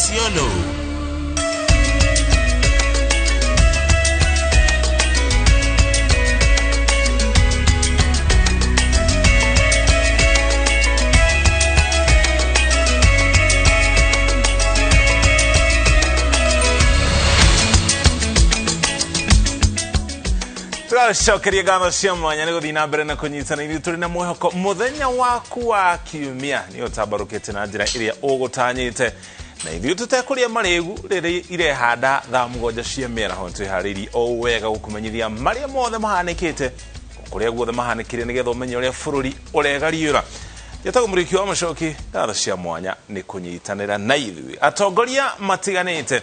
Isiolo. Tũracokeria ngatho cia mwanya nĩ gũthiĩ na mbere na kũnyitana ithuĩ tũrĩ na mwĩhoko mũthenya waku wa kiumia nĩ ũtambarũkĩte na njĩra ĩrĩa ũgũtanyĩte na ithuĩ tũtekũrĩa marĩgu rĩrĩa irehanda thaa 7 cia mĩaraho twĩharĩirie o wega gũkũmenyithia marĩa mothe mahanĩkĩte kũrĩa guothe mahanĩkire nĩgetha ũmenye ũrĩa bũrũri ũregariũra. Njĩtagwo Mũrĩki wa Mũcoki, ngatho cia mwanya nĩ kũnyitanĩra na ithuĩ. Atongoria matiganĩte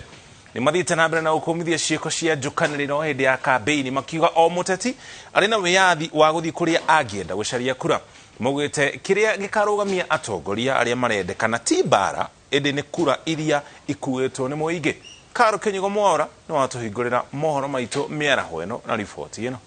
nĩ mathiĩte na mbere na gũkũmithia ciĩko cia njũkanĩrĩro hĩndĩ ya kambĩini, makiuga o mũteti arĩ na wĩyathi wa gũthiĩ kũrĩa angĩenda gũcaria kura. Maugĩte kĩrĩa gĩkarũgamia atongoria arĩa marendekana ti mbara ĩndĩ nĩ kura iria ikuĩtwo nĩ mũingĩ. Karo Kĩnyugo Mwaura nĩ watũhingũrĩra mohoro maitũ mĩaraho ĩno na riboti ĩno.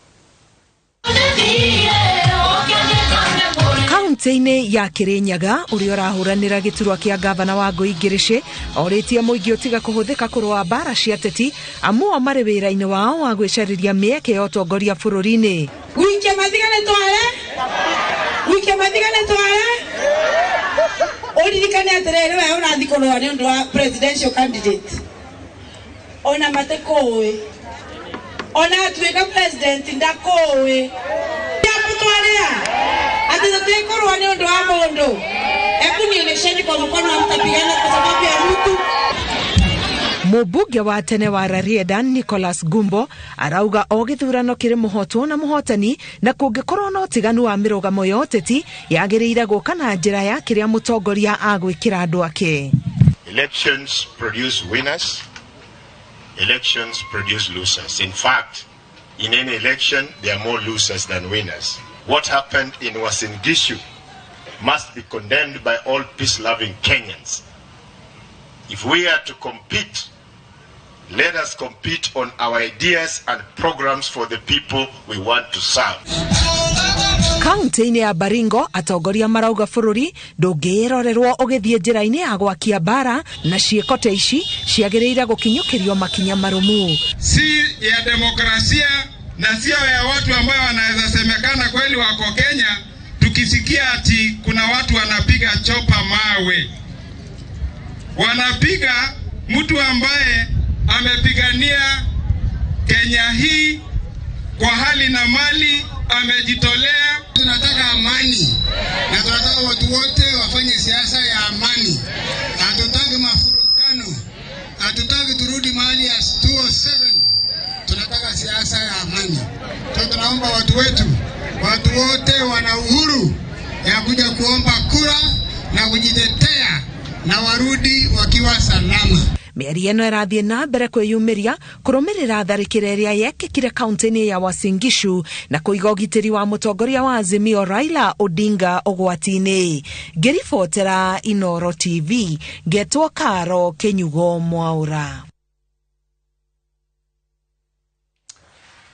Kaunti-inĩ ya Kirinyaga ũrĩa ũrahũranĩra gĩturwa kĩa gavana wa Ngui Ngirici orĩtie mũingĩ ũtiga kũhũthĩka kũrũa mbara cia ateti amu o marĩ wĩra-inĩ wao wa gwĩcarĩria mĩeke ya ũtongoria bũrũri-inĩ. Wike mathigane tware, wike mathigane tware, ũririkane atĩrĩrĩ we ũrathiĩ kũrũa nĩ ũndũ wa presidential candidate ona matikũĩ ona atuĩka president ndakũĩ twaria ati tũtikũrũa nĩ ũndũ wa mũndũ. Hebu nionyesheni kwa mkono hamtapigana kwa sababu ya mtu. Mũmbunge wa tene wa Rarieda Nicholas Gumbo arauga o gĩthurano kĩrĩ mũhotwo na mũhotani na kũngĩkorwo na ũtiganu wa mĩrũgamo ya ũteti yagĩrĩire gũka na njĩra ya kĩrĩa mũtongoria agwĩkĩra andũ ake. Elections produce winners, elections produce losers. In fact, in any election there are more losers than winners. What happened in Uasin Gishu must be condemned by all peace-loving Kenyans. If we are to compete, let us compete on our ideas and programs for the people we want to serve. Kaunti-inĩ ya Baringo atongoria marauga bũrũri ndũngĩĩrorerwo ũgĩthiĩ njĩra-inĩ ya gwakia mbara na ciĩko ta ici ciagĩrĩire gũkinyũkĩrio makinya marũmu. Si ya demokrasia na sio ya watu ambao wanaweza semekana kweli wako Kenya, tukisikia ati kuna watu wanapiga chopa mawe, wanapiga mtu ambaye amepigania Kenya hii kwa hali na mali, amejitolea. Tunataka amani na tunataka watu wote wafanye siasa ya amani. Hatutaki mafurukano, hatutaki turudi mahali ya 207. Tunataka siasa ya amani. Tunaomba watu wetu, watu wote wana uhuru ya kuja kuomba kura na kujitetea na warudi wakiwa salama. Mĩario ĩno ĩrathiĩ na mbere kwĩyumĩria kũrũmĩrĩra tharĩkĩra ĩrĩa yekĩkire kaunti-inĩ ya Uasin Gishu na kũiga ũgitĩri wa mũtongoria wa Azimio Raila Odinga ũgwati-inĩ. Ngĩribotera Inoro TV, ngetwo Karo Kĩnyugo Mwaura.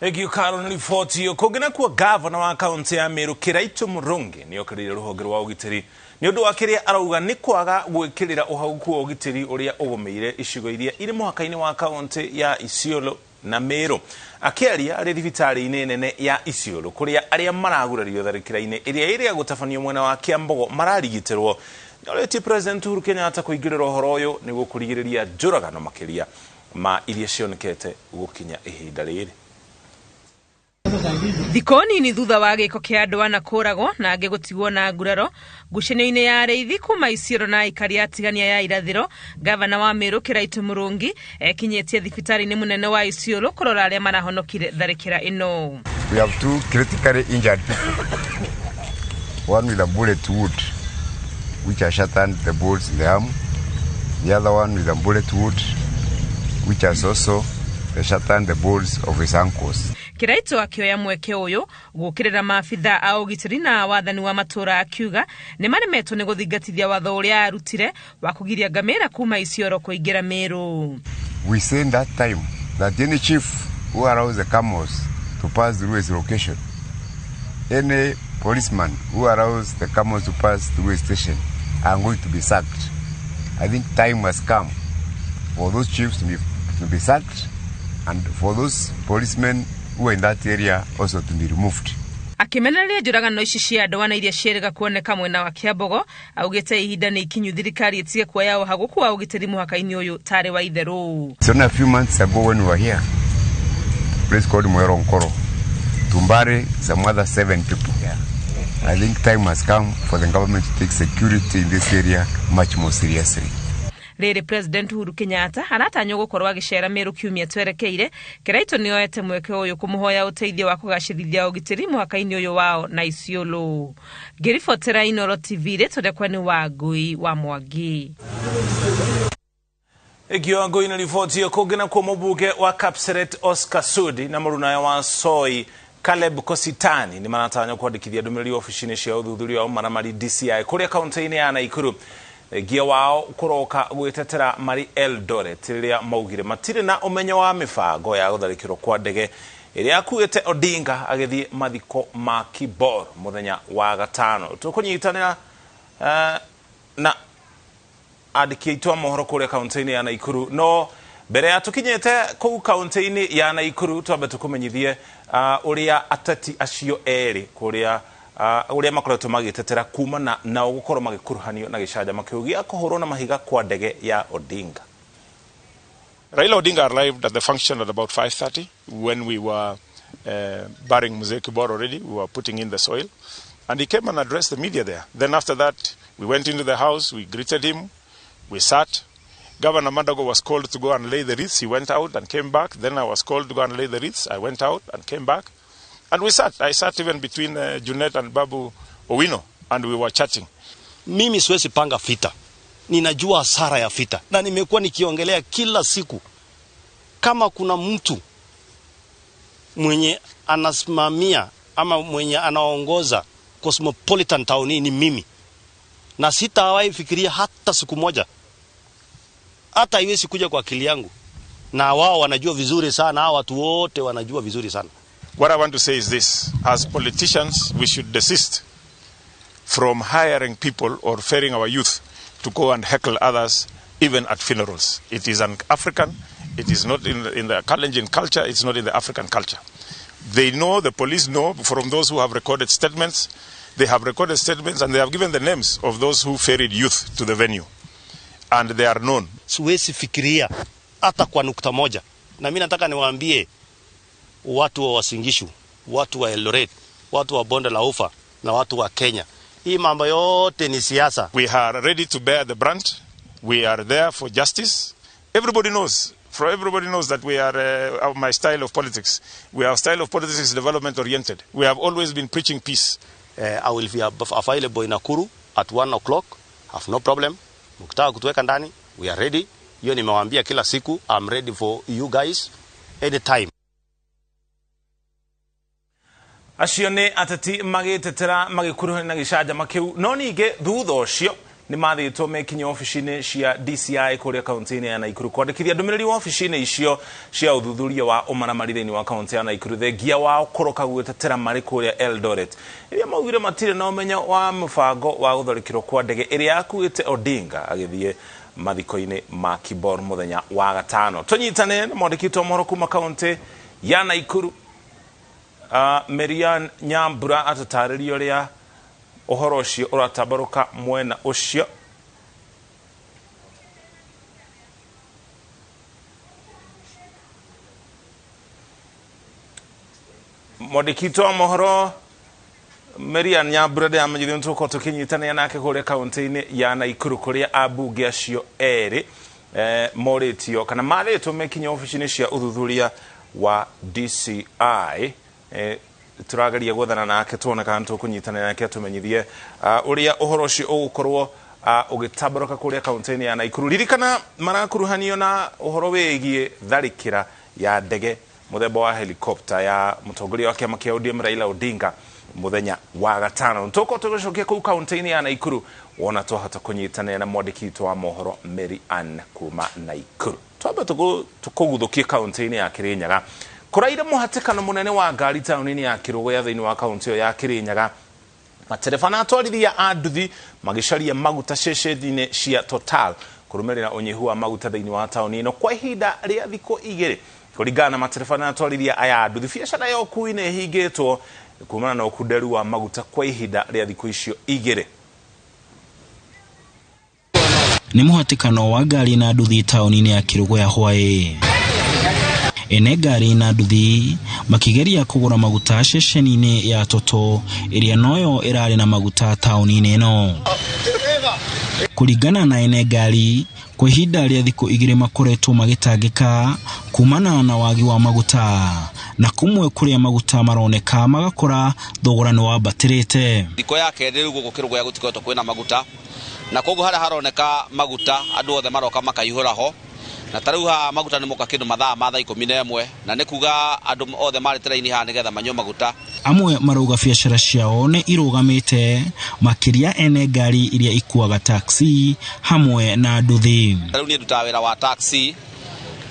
Thank you Karo nĩ riboti ĩyo. Kũngĩ nakuo gavana wa kaunti ya Meru Kĩraitũ Mũrũngĩ nĩ okĩrĩire rũhonge rwa ũgitĩri nĩ ũndũ wa kĩrĩa arauga nĩ kwaga gwĩkĩrĩra ũhagũku wa ũgitĩri ũrĩa ũgũmĩire icigo iria irĩ mũhaka-inĩ wa kaunti ya Isiolo na Meru. Akĩaria arĩ thibitarĩ-inĩ nene ya Isiolo kũrĩa arĩa maragurario tharĩkĩra-inĩ ĩrĩa ĩrĩa gũtabanio mwena wa Kĩambogo mararigitĩrwo, nĩorĩtie President Uhuru Kenyatta kũingĩrĩra ũhoro ũyũ nĩguo kũrigĩrĩria njũragano makĩria ma iria cionekete gũkinya ihinda rĩrĩ. Thikũ nini thutha wa gĩko kĩa andũ ana kũragwo na angĩ gũtigwo na nguraro ngucanio-inĩ ya arĩithi kuma Isiolo na aikari a Tigania ya irathĩro, gavana wa Meru Kĩraitũ Mũrũngi ekinyĩtie thibitarĩ-inĩ mũnene wa Isiolo kũrora arĩa marahonokire tharĩkĩra ĩno. We have two critically injured people. One with a bullet wound which has shattered the bones in the arm. The other one with a bullet wound which has also shattered the bones of his ankles. Kĩraitũ akĩoya mweke ũyũ gũkĩrĩra maabitha a ũgitĩri na wathani wa matũũra akiuga nĩ maremetwo nĩ gũthingatithia watho ũrĩa arutire wa kũgiria ngamĩra kuma Isiolo kũingĩra Meru. We say in that time that any chief who allows the camels to pass through his location, any policeman who allows the camels to pass through his station are going to be sacked. I think time has come for those chiefs to be sacked and for those policemen who are in that area also to be removed. Akĩmenereria njũragano ici cia andũ ana iria ciĩrĩga kuoneka mwena wa Kĩambogo, augĩte ihinda nĩ ikinyu thirikari ĩtige kuoya ũhagũku wa ũgitĩri mũhaka-inĩ ũyũ tarĩ wa itherũ. It's only a few months ago when we were here, a place called Mwero Nkoro, Tumbare, some other 7 people. Yeah. I think time has come for the government to take security in this area much more seriously. Rĩrĩ President Uhuru Kenyatta aratanywo gũkorwo agĩcera Meru kiumia twerekeire, Kĩraitũ nĩoete mweke ũyũ kũmũhoya ũteithio wa kũgacĩrithia ũgitĩri mũhaka-inĩ ũyũ wao na Isiolo. Ngĩribotera Inooro TV, rĩtwa rĩakwa nĩ Wangui wa Mwangi. Ĩngĩ Wangui na riboti ĩyo. Kũngĩ nakuo mũmbunge wa Kapseret Oscar Sudi na mũrunawe wa Soi Caleb Kositani nĩ maratanywo kwandĩkithia ndũmĩrĩri obici-inĩ cia ũthuthuria wa ũmaramari DCI kũrĩa kaunti-inĩ ya Naikuru, ngia wao kũroka gwĩtetera marĩ Eldoret rĩrĩa maugire matirĩ na ũmenyo wa mĩbango ya gũtharĩkĩrwo kwa ndege ĩrĩa akuĩte Odinga agĩthiĩ mathiko ma Kibor mũthenya wa gatano. Tũkũnyitanĩra na andĩki aitũ a mohoro kũrĩa kaunti-inĩ ya Naikuru, no mbere ya tũkinyĩte kũu kaunti-inĩ ya Naikuru twambe tũkũmenyithie ũrĩa ateti acio erĩ kũrĩa ũrĩa makoretwo magĩtetera kumana nao gũkorwo magĩkuruhanio na gĩcanjama kĩu gĩa kũhũrwo na mahiga kwa ndege ya Odinga. Raila Odinga arrived at the function at about 5:30 when we were burying Mzee Kibor already. We were putting in the soil. And he came and addressed the media there. Then after that, we went into the house, we greeted him, we sat. Governor Mandago was called to go and lay the wreaths. He went out and came back. Then I was called to go and lay the wreaths. I went out and came back. And we sat. I sat even between Junet and Babu Owino, and we were chatting. Mimi siwezi panga vita. Ninajua hasara ya vita. Na nimekuwa nikiongelea kila siku. Kama kuna mtu mwenye anasimamia ama mwenye anaongoza Cosmopolitan Town hii ni mimi. Na sitawahi fikiria hata siku moja. Hata haiwezi kuja kwa akili yangu. Na wao wanajua vizuri sana, hao watu wote wanajua vizuri sana. What I want to say is this. As politicians, we should desist from hiring people or ferrying our youth to go and heckle others, even at funerals. It is an African, it is not in the Kalenjin culture, it's not in the African culture. They know, the police know, from those who have recorded statements, they have recorded statements and they have given the names of those who ferried youth to the venue. And they are known. Siwezi fikiria hata kwa nukta moja. Na mimi nataka niwaambie watu wa Uasin Gishu, watu wa Eldoret, watu wa Bonde la Ufa na watu wa Kenya. Hii mambo yote ni siasa. We are ready to bear the brunt. We are there for justice. Everybody knows. For everybody knows that we are my style of politics. We our style of politics is development oriented. We have always been preaching peace. I will be available in Nakuru at 1 o'clock. Have no problem. Mkitaka kutuweka ndani, we are ready. Hiyo nimewaambia kila siku, I'm ready for you guys anytime. Acio nĩ ateti magĩtetera magĩkuruhania na gĩcanjama kĩu, no ningĩ thutha ũcio nĩ mathĩtwo mekinye obici-inĩ cia DCI kũrĩa kaunti-inĩ ya Naikuru kwandĩkithia ndũmĩrĩri wabici-inĩ icio cia ũthuthuria wa ũmaramari thĩinĩ wa kaunti ya Naikuru thengia wao kũroka gwĩtetera marĩ kũrĩa Eldoret ĩrĩa maugire matirĩ na ũmenyo wa mũbango wa gũtharĩkĩrwo kwa ndege ĩrĩa yakuĩte Odinga agĩthiĩ mathiko-inĩ ma Kibor mũthenya wa gatano. Tũnyitane na mwandĩki witũ wa mohoro kuma kaunti ya Naikuru Marian Nyambura atũtarĩrie ũrĩa ũhoro ũcio ũratambarũka mwena ũcio. Mwandĩki witũ wa mohoro Marian Nyambura ndĩramenyithio nĩtũgũkorwo tũkĩnyitanĩra nake kũrĩa kaunti-inĩ ya Naikuru kũrĩa ambunge acio erĩ morĩtio kana marĩtwo mekinye obici-inĩ cia ũthuthuria wa DCI. Tũrageria gwethana nake tuone kana nĩtũkũnyitanĩra nake atũmenyithie ũrĩa ũhoro ũcio ũgũkorwo ũgĩtambarũka kũrĩa kaunti-inĩ ya Naikuru. Ririkana marakuruhanio na ũhoro wĩgiĩ tharĩkĩra ya ndege mũthemba wa helicopter ya mũtongoria wa kĩama kĩa ODM Raila Odinga mũthenya wa gatano. Tũgũkorwo tũgĩcokia kũu kaunti-inĩ ya Naikuru wona twahota kũnyitanĩra na mwandĩki witũ wa mohoro Mary Ann kuma Naikuru. Twambe tũkũguthũkie kaunti-inĩ ya Kirinyaga. Kũraire mũhatĩkano mũnene wa ngari taũni-inĩ ya Kĩrũgũya thĩinĩ wa kaunti ĩyo ya Kirinyaga. Matereba na atwarithia a nduthi magĩcaria maguta ceceni-inĩ cia Total Kũrũmĩrĩra ũnyihu wa maguta thĩinĩ wa taũni ĩno kwa ihinda rĩa thikũ 2 kũringana na matereba na atwarithia aya nduthi. Biacara ya ũkui nĩ ĩhingĩtwo kumana na ũkunderu wa maguta kwa ihinda rĩa thikũ icio 2. Nĩ mũhatĩkano wa ngari na nduthi taũni-inĩ ya Kĩrũgũya hwaĩ. Ene ngari na nduthi makigeria kũgũra maguta ceceni-inĩ ya Toto ĩrĩa noyo ĩrarĩ na maguta taũni-inĩ ĩno. Kũringana na ene ngari, kwa ihinda rĩa thikũ 2 makoretwo magĩtangĩka kumana na wagi wa maguta, na kumwe kũrĩa maguta maroneka magakora thogora nĩ wambatĩrĩte. Thikũ ya kerĩ rĩu gũkũ Kĩrũgũya gũtikoretwo kwĩna maguta, na koguo harĩa haroneka maguta andũ othe maroka makaihũra ho, na ta rĩu haha maguta nĩ moka kĩndũ mathaa ma thaa 11, na nĩ kuga andũ othe marĩte raini haha nĩgetha manyue maguta. Amwe marauga biacara ciao nĩ irũgamĩte, makĩria ene ngari iria ikuaga taxi hamwe na nduthi. Rĩu niĩ ndutaga wĩra wa taxi,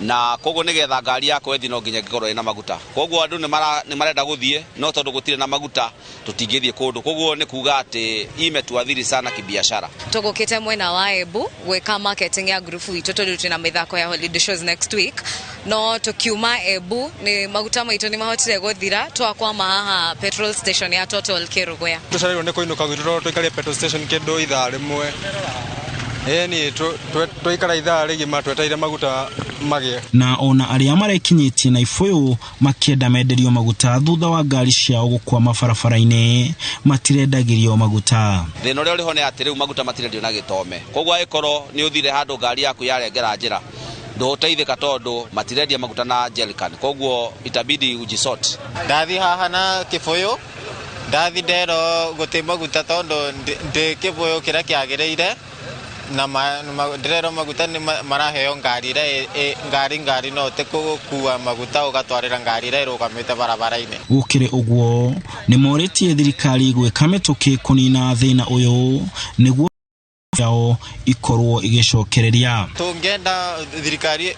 na koguo nĩgetha ngari yakwa ĩthiĩ no nginya ĩngĩkorwo ĩna maguta. Koguo andũ nĩ marenda gũthiĩ, no tondũ gũtirĩ na maguta tũtingĩthiĩ kũndũ. Koguo nĩ kuga atĩ imetuathiri sana kibiashara. Tũgũkĩte mwena wa Embu gwĩka marketing ya group itũ tondũ twĩna mĩthako ya holiday shows next week, no tũkiuma Embu nĩ maguta maitũ nĩ mahotire gũthira, twakwama haha petrol station ya Total Kĩrũgũya. Tũcereirwo nĩ kũinũka gwitũ tondũ tũikarire petrol station kĩndũ ithaa rĩmwe. Ĩni twaikara ithaa rĩgima twetereire maguta magĩe. Na ona arĩa marekinyĩtie na ibũyũ makĩenda menderio maguta thutha wa ngari ciao gũkwama barabara-inĩ matirendagĩrio maguta. Thĩna ũrĩa ũrĩ ho nĩ atĩ rĩu maguta matirendio na gĩtome, koguo angĩkorwo nĩ ũthire handũ ngari yaku yarengera njĩra ndũgũteithĩka tondũ matirendia maguta na jerrycan, koguo itabidi ujisort. Ndathi haha na kĩbũyũ, ndathi ndero gũtĩ maguta tondũ ndĩ kĩbũyũ kĩrĩa kĩagĩrĩire, na ndĩrerwo maguta nĩ maraheo ngari ĩrĩa ngari no ũte gũkua maguta ũgatwarĩra ngari ĩrĩa ĩrũgamĩte barabara-inĩ. Gũkĩrĩ ũguo nĩ morĩtie thirikari gwĩka mĩtũkĩ kũnina thĩna ũyũ nĩguo yao ikorwo igĩcokereria. Tũngĩenda thirikari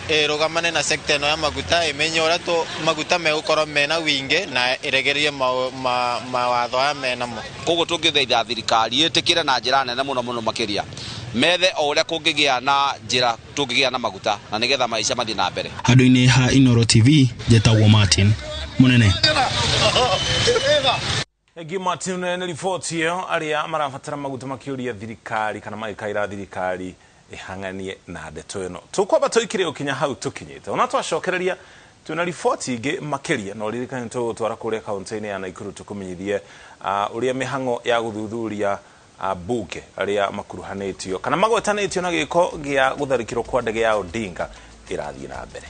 ĩrũgamane na sekta ĩno ya maguta, ĩmenye ũrĩa maguta megũkorwo mena wingĩ na ĩregerie mawatho aya menamo. Koguo tũngĩthaitha thirikari ĩtĩkĩre na njĩra nene mũno mũno makĩria, methe o ũrĩa kũngĩgĩa na njĩra tũngĩgĩa na maguta na nĩgetha maica mathiĩ na mbere. Handũ-inĩ ha Inooro TV, njetagwo Martin Mũnene. Thengiũ Martin nĩ riboti ĩyo. Arĩa marabatara maguta makĩũria thirikari kana magĩkaĩra thirikari ĩhang'anie na ndeto ĩno. Tũkwamba tũikire ũkinya hau tũkinyĩte, ona twacokereria twĩna riboti ingĩ makĩria, na ũririkane tũgũtwara kũrĩa kaũntĩ-inĩ ya Nakuru tũkũmenyithie ũrĩa mĩhang'o ya gũthuthuria mbunge arĩa makuruhanĩtio kana magwetanĩtio na gĩko gĩa gũtharĩkĩrwo kwa ndege ya Odinga ĩrathiĩ na mbere.